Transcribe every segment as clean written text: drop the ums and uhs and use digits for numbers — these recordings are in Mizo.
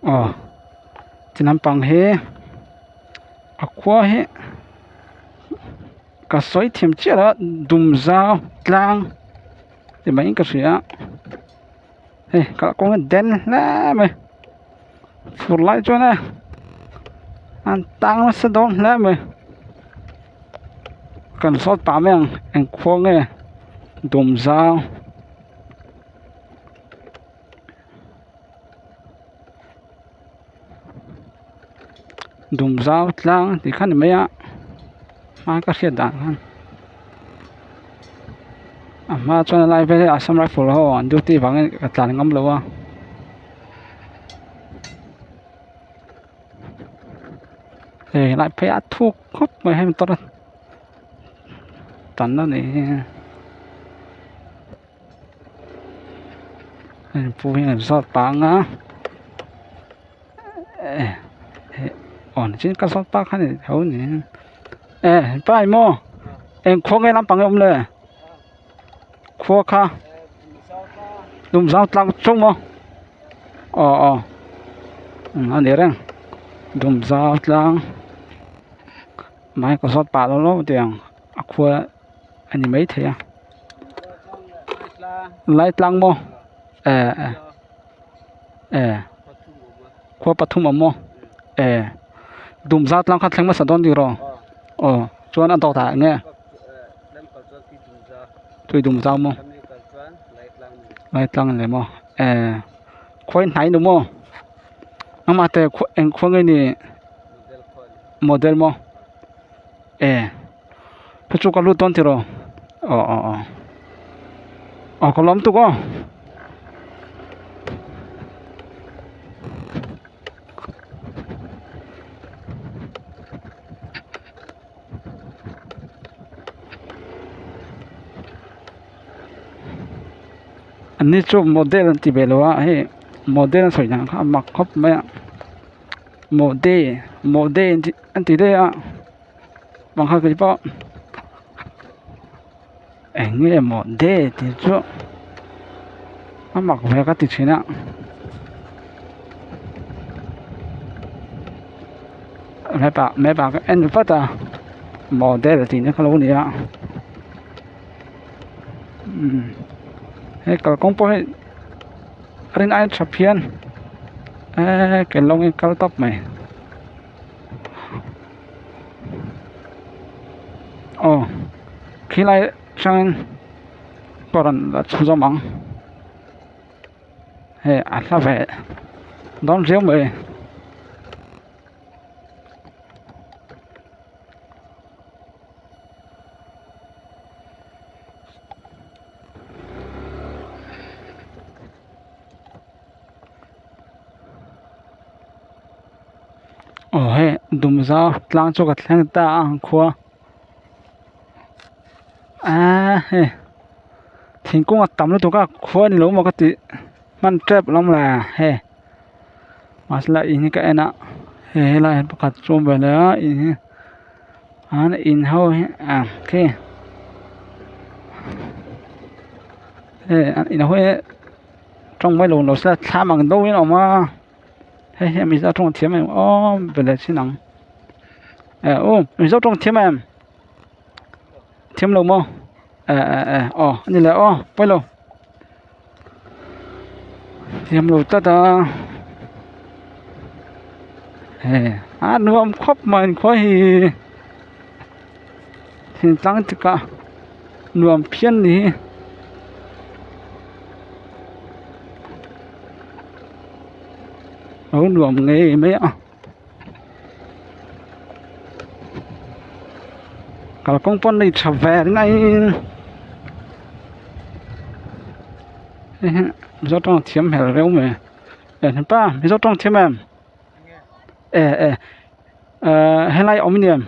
Aw ti lampang hi a khua hi ka sawi thiam chiah lo a dum zau tlang ti maiin ka hria a hei kalkawng hi den hle mai fur lai chuan e an tang nasa dawn hle mai kan zawt pah mai ang eng khua nge dum zau. Dum zau tlang tih kha ni mai a hma ka hriat dan khan a hma chuan a lai vel hi assam rifle ho an duty vangin ka tlan ngam lo a. Hei helai phei a thuk khawp mai hemi tawrh a tanna ni hi. Hei pu hi an zawt pang a eh aw nichin ka zawt pa kha ni tho ni eh pa eng maw eng khua nge lampang hi a awm le khua kha dum zau tlang chung maw aw aw a ni reng dum zau tlang mai ka zawt pah lo lo tiang a khua. A ni maithei a lai tlang maw eh eh eh khua pathum awm maw eh dum zat tlang kha thleng hmasa dawn tih rawh aw chuan a dawt ah eng nge tui dum zau maw lai tlang leh maw eh khawi hnai nu maw amah te eng khua nge ni model maw eh. Chu chu ka lut dawn tiraw aw aw aw aw ka lawm tuk aw. An ni chu model an ti ve lo a hei model an sawi dan kha a mak khawp mai a mode mode an ti daih a. Bang kha kei pawh eng nge maw de tih chu a mak ve ka ti thin a. Map ah map ah ka en vat a model tih na kha lo ni a umm he kalkawng pawh hi a rin aia tha phian eee ke lawngin kal tawp mai. Aw khilai atangin ka rawn la chhunzawm ang hei a hla ve dawn riau mai. Aw hei dum zau tlang chu ka thleng ta a ang khua aaa hei thingkung a tam lutuk a khua ni lo maw ka tih hman tep lo maw le hei mahse lai in hi ka en a hei helai hi pakhat chu a awm ve leh a in hi an in ho hi ah khi hei an in ho hi tawng mai lo lo se thlam ang deuhin a awm a. Hei hi mizo tawng thiam em aw bele chin ang eh aw mizo tawng thiam em thiam lo maw eh eh eh aw a ni le aw pawi lo thiam lo tlat a hei a nuam khawp mai khawi hi thingtlang tikah nuam phian ni hi. Lo nuam ngei mai a kalkawng pawn nei tha ve ngaiin hei hi mizo tawng thiam hmel reuh mai eh hepa mizo tawng thiam em eh eh ah helai awm ni em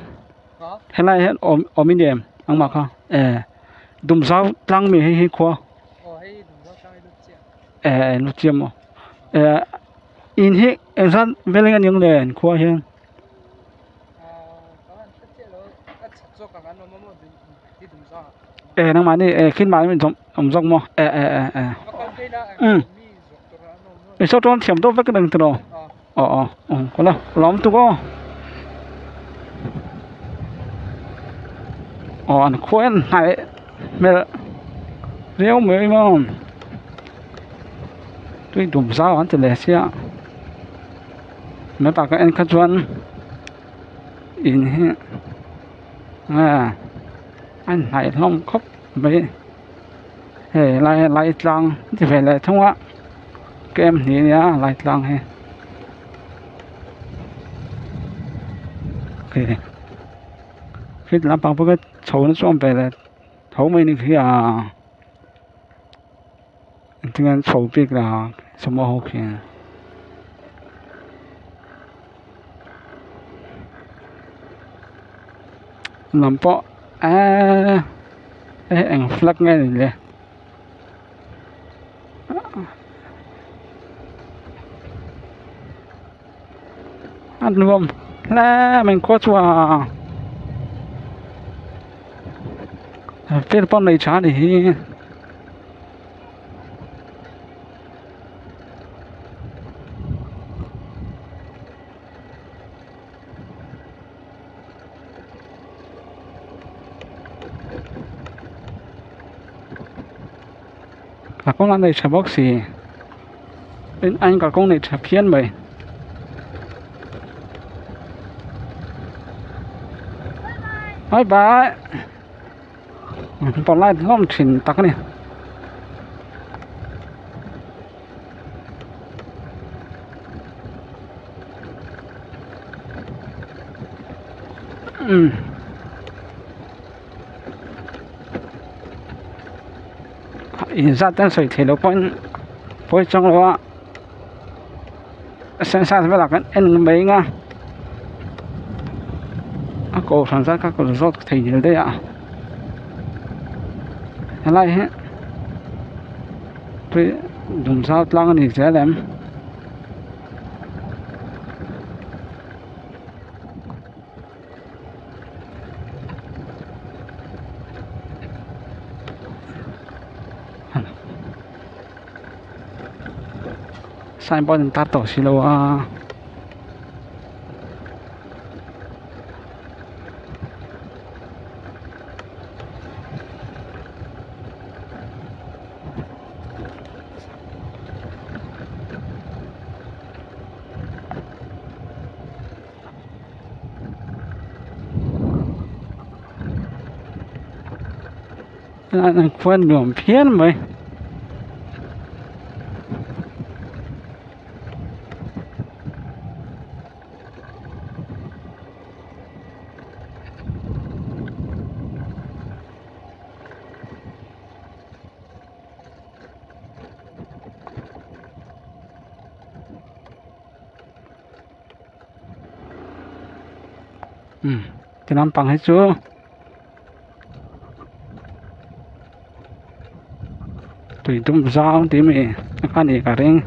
helai hian awm awm i ni em engmah kha eh dum zau tlang mi hei hi khua. Eh lu chiam maw eh in hi engzat vel eng aniang le an khua hian eh nangmahni eh khin mahni min zawm awm zawk maw eh eh eh eh umm i saw tawn thiam deuh vek reng tiraw. Aw aw aw kawla ka lawm tuk aw aw an khua hian hnaih hmel viau mai maw tui dum zau an ti leh sia map ah ka en kha chuan in hi nge a inhnaih hlawm khawp mai hei lai lai tlang an ti ve leh thung a kem hnih a nia lai tlang hi khi lampang pawh khi chho na chu a awm ve leh tho mai a ni khi a engtin nge an chho bik la sumo ho khi. Lam pawh eee hei eng flag nge ni le a nuam hle mai khua chu a field pawh nei tha a ni hi. Kalkawng a nei tha bawk si tin a in kalkawng nei tha phian mai. Bye bye pawh light hlawm thin tak a ni. Umm inzat te an sawi theih loh pawhin pawi chuang lo a sensize velah kan en mai ang a a kohhran zat kha ka rawn zawt thei ngel daih a helai hi tui dumzau tlang a ni zel em. Signboard an tar tawh si lo a. An khua nuam phian mai. Umm ti lampang hi chu tui dum zau tih mai a nih ka ring.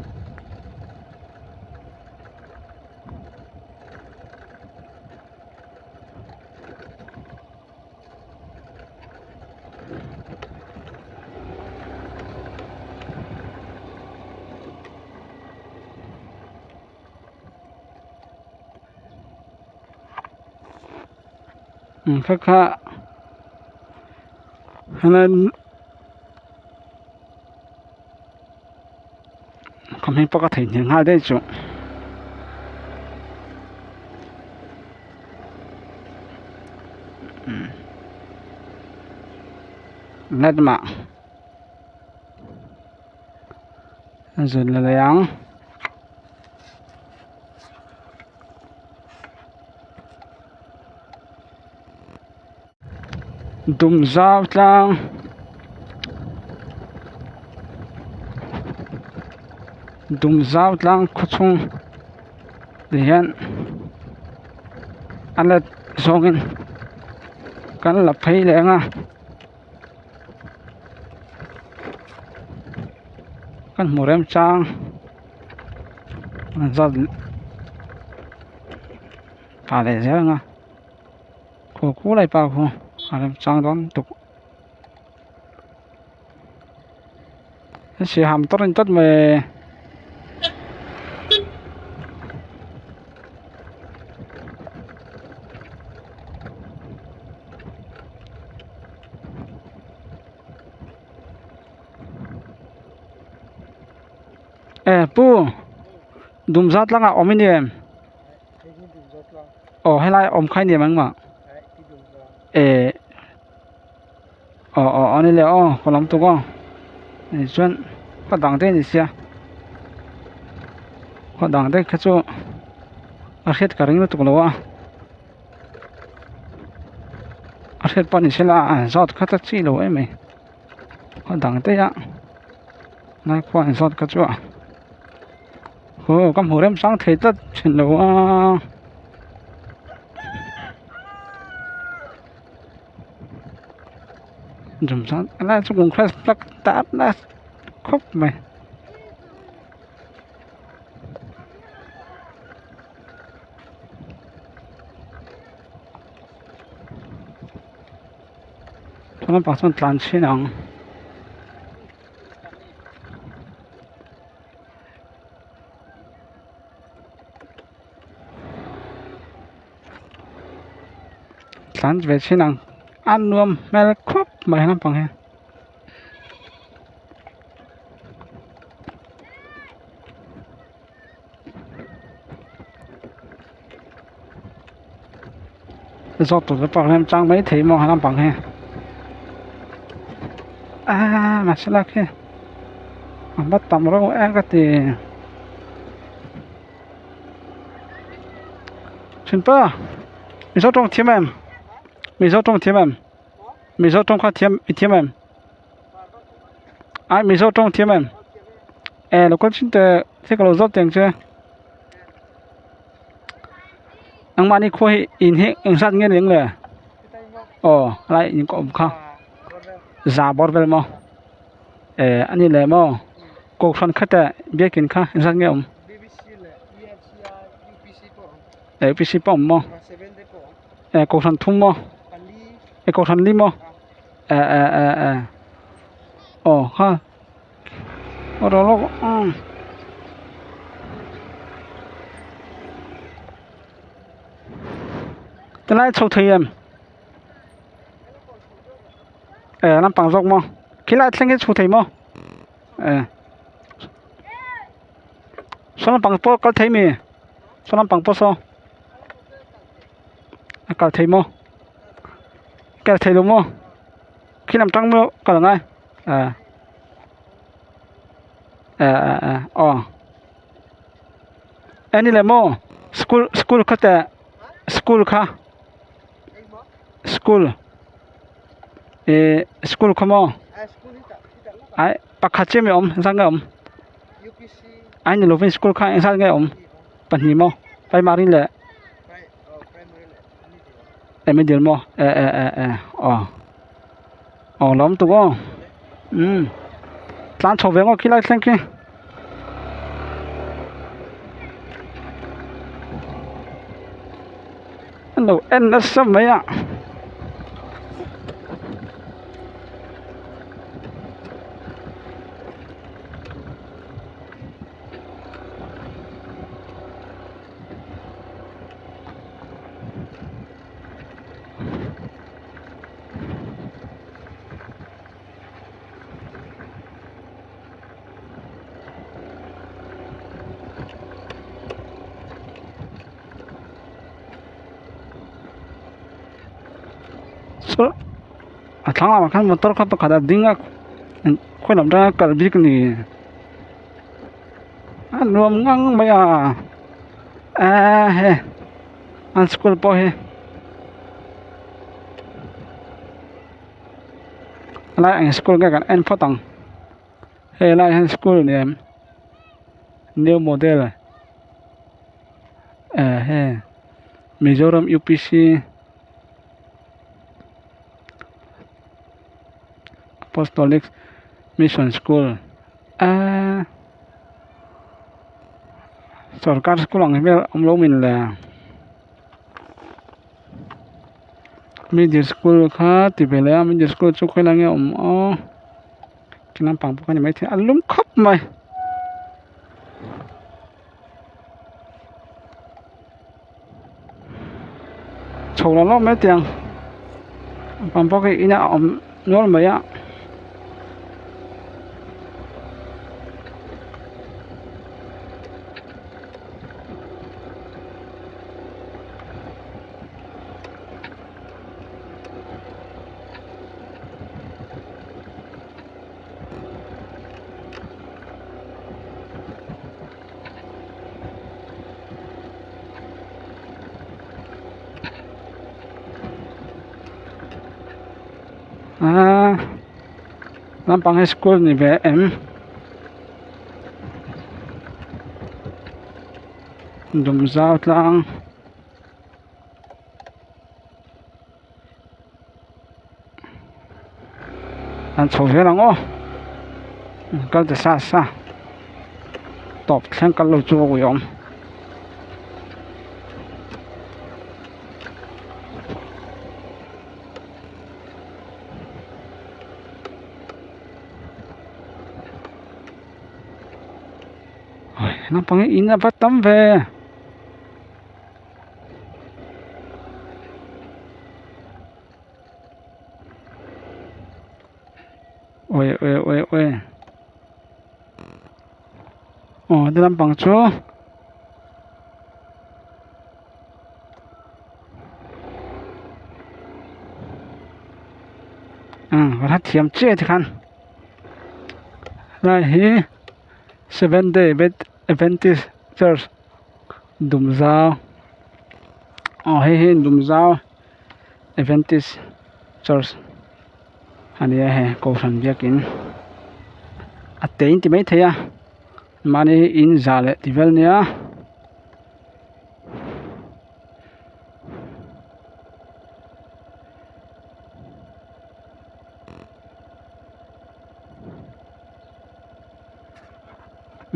Kha kha ka hming pawh ka theihnghilh nghal daih chu. Let mah zun la leh ang. Dum zau tlang dum zau tlang khaw chhung ti hian a let zawngin kan la phei leh ang a kan hmu remchang zat pah leh zel ang a. Khaw khu lai pa khu a remchang dawn lutuk a siham tawr a ni tawt mai. E pu Dumza tlangah awm i ni em? Aw helai awm kha i ni em engmah? E aw aw aw ni le aw ka lam tuk aw chuan ka dang te ni sia ka dang te kha chu a hriat ka ring lutuk lo a a hriat pawh ni se la a zawt kha ta chi lo em mai ka dang te a lai khua an zawt kha chu a aw ka hmu remchang thei tlat thin lo a. Lai chu kum khat tak tak na khawp mai. Chu lampang chuan tlan chhin ang. Tlan ve chhin ang a nuam hmel khawp mai lampang hi. Zawt tur te pawh hian chang mai thei maw lampang hi aaa mahse lak hi a va tam reuh em ka ti. Thinpa Mizo tawng thiam em Mizo tawng thiam em Mizo tawng kha thiam i thiam em ai Mizo tawng thiam em e lo kal chin teh thil ka lo zawt teng che nangmahni khua hi in hi eng zat nge ni ang le aw helai in ka awm kha za bawr vel maw e ani leh maw kohhran kha teh biakin kha eng zat nge awm. Eh UPC pawh awm maw eh kohhran thum maw eh kohhran li maw eh eh eh eh aw kha aw rawh lawk umm tilai chho thei em eh lampang zawk maw khilai thleng hi chho thei maw eh. Saw lampang pawh kal thei mi saw lampang pawh saw a kal thei maw kal thei lo maw khi lam tang maw kal angai ah ah ah ah aw en ni le maw school school kha teh school kha school ih school kha maw ai pakhat chiah mi a awm zat nge a awm. Ai ni lovin school kha engzat nge awm pahnih maw primary leh eh middle maw eh eh eh eh aw aw lawm tuk aw umm tlan chho ve ngawt khi lai thleng khi. An lo en nasa mai a. Saw a thlang lamah khan motor kha pakhat a ding a khawi lam atanga kal bik a ni a nuam ngang mai a eee hei an school pawh hi helai ang school nge kan en phawt ang hei lai hian school ni em new model eh hei Mizoram U_P_C Apostolic Mission School eee sorkar school ang hi vel awm lo min le middle school kha ti ve leh a middle school chu khawilai nge awm aw khi lampang pawh kha ni maithei a lum khawp mai. Chho lo lawk mai tiang pang pawh khi inah a awm nual mai a. Aaa naupang hi school ni ve em dum zau tlang. An chho zel ang aw kal ta sa sa tawp thleng kal lo chu a ui awm. Naupang hi in a va tam ve. Ui ui ui ui aw ti lampang chu umm ka hrethiam chiah tikhan helai hi seven day adventist church Dumzau aw hei hi Dumzau Adventist Church a ni a hei kohhran biakin a te in ti maithei a mahni in za leh ti vel nia.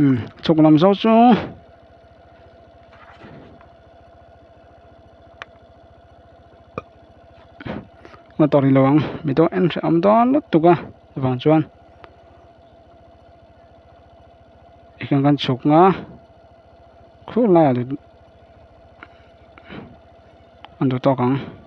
Umm chhuk lam zawk chu motor ni lo ang mi dawn en hrehawm dawn lutuk a chuvang chuan tikhian kan chhuk nga khur laiah an duh tawk ang.